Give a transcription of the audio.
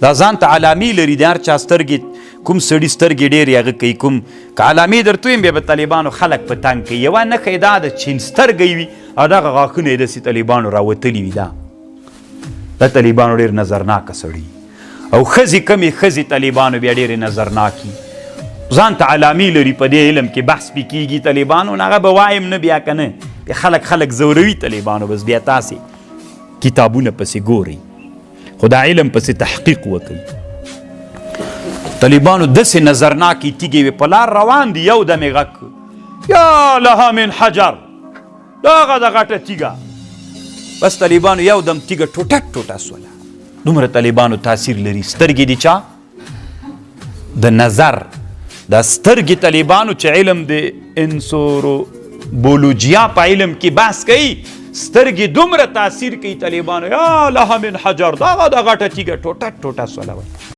دا ځان ته علامې لري، د هر چا سترګې، کوم سړي سترګې ډېرې هغه کوي، کوم که علامې درته ویم بیا به طالبانو خلک په تنګ کوي. یوه نښه یې دا ده چین سترګې وي او دغه غاښونه یې داسې طالبانو راوتلي وي. دا د طالبانو ډېر نظرناکه سړي. او ښځې، کمې ښځې طالبانو بیا ډېرې نظرناکي، ځان ته علامې لري. په دې علم کې بحث پې کېږي طالبانو، نو هغه به وایم نه بیا که نه بیا خلک خلک ځوروي طالبانو. بس بیا تاسې کتابونه پسې ګورئ، خو دا علم پسې تحقیق وکړئ. طالبانو داسې نظرناکې تیږې وې، په لار روان دي، یو دم یې غږ کړ، یا لها من حجر، دغه د غټه تیږه. بس طالبانو یو دم تیږه ټوټه ټوټه سوله. دومره طالبانو تاثیر لري سترګې دي چا د نظر دا سترګې طالبانو چې علم د انسوروبولوجیا په علم کې بحث کوي، سترګې دومره تاثیر کوي طالبانو، یا لها من حجر، دغه د غټه تیږه ټوټه ټوټه سوله.